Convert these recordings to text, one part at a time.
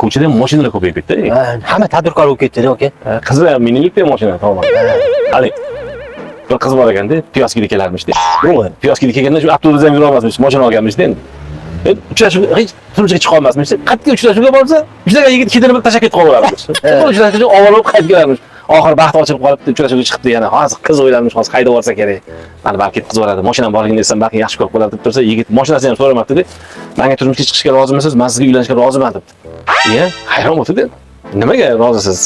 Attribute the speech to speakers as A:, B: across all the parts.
A: Ko'chada ham mashinalar ko'payib ketdi.
B: Ha, hamma tadbirkor bo'lib ketdi, aka.
A: Qizlar ham minilibdi mashina tamom. Hali bir qiz bor ekanda, piyoskida kelarmishda. Piyoskida kelganda shu avtobusda ham yura olmasmish, mashina olganmishda endi. Endi uchrashuvga hech turmushga chiqa olmasmish. Qayerga uchrashuvga borsa, uchragan yigit ketinib tashlab ketib qolaverarmish. Uchrashuvga ovolib qaytib kelarmish. Oxiri baxti ochilib qolibdi, uchrashuvga chiqibdi yana. Hozir qiz o'ylarmish, hozir qayda borsa kerak. Mana balki qiz boradi, mashinam borligini desam balki yaxshi ko'rib qoladi deb tursa, yigit mashinasini ham so'ramabdi-da. Menga turmushga chiqishga rozimisiz? Men sizga uylanishga roziman debdi. Iya, hayron bo'ldi. Nimaga rozisiz?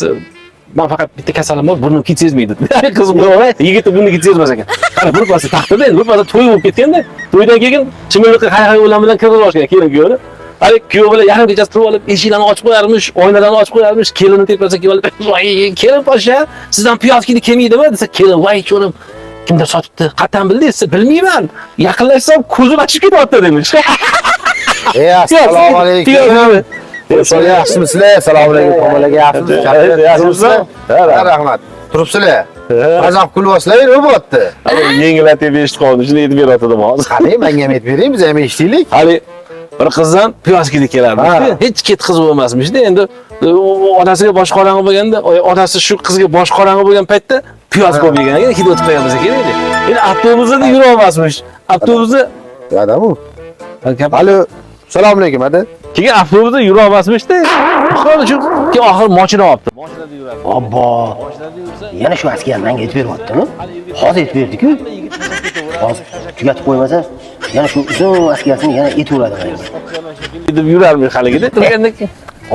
A: Men faqat bitta kasalim bor, burnim hid sezmaydi. Qiz yigitni burni hid sezmas ekan. Qara, bir pasda taxtada endi, bir pasda to'y bo'lib ketganda, to'ydan keyin chimilliqqa hay-hay o'lan bilan kirgizib olishgan kelin kuyovni. Hali kuyov bilan yarim kechasi turib olib, eshiklarni ochib qo'yarmish, oynalarni ochib qo'yarmish, kelinni tepasiga kelib olib, "Voy, kelin poshsha, sizdan piyoz hidi kelmaydimi?" desa, kelin, "Voy, cho'lim, kimdir sotibdi. Qayerdan bildingiz?" desa, "Bilmayman. Yaqinlashsam ko'zim achib ketyapti" demiş.
C: Assalomu alaykum. Yaxshimisizlar? Assalomu alaykum. Tomonlarga yaxshimisiz?
A: Yaxshimisizlar?
C: Ha, rahmat. Turibsizlar. Mazaq kulyapsizlar, nima bo'lyapti?
A: Yengillatib eshitib qoldim, shuni aytib beryotgandim hozir.
C: Qani, menga ham aytib bering, biz ham eshitaylik.
A: Hali bir qizdan piyoz hidi kelarmish.
C: Ha.
A: Hech ket qiz bo'lmasmishda. Endi onasiga bosh qorong'i bo'lganda, onasi shu qizga bosh qorong'i bo'lgan paytda piyoz ko'p yegan ekan, hid o'tib qo'ygan bo'lsa kerak edi. Endi avtobusda yura olmasmish. Avtobusda
C: Adam u. Alo. Assalomu alaykum, hadi.
A: Keyin avtobusda yura olmasmishda. Oxiri shu keyin oxiri mashina olibdi. Mashinada yuradi.
B: Obbo. Yana shu askar menga aytib beryaptimi? Hozir aytib berdi-ku. Hozir tugatib qo'ymasa, yana shu uzun askarsini yana etaveradi menga.
A: Deb yurarmish haligida. Turganda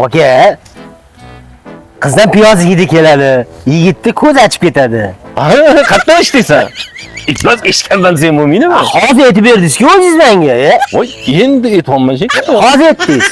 B: Aka, qizdan piyoz hidi keladi, yigitni ko'z achib ketadi.
A: Qayerdan eshitdingsan? Iltimos eshitganman desam bo'lmaydimi?
B: Hozir aytib berdingiz-ku o'zingiz menga.
A: Voy, endi aytyapman shekilli.
B: Hozir aytdingiz.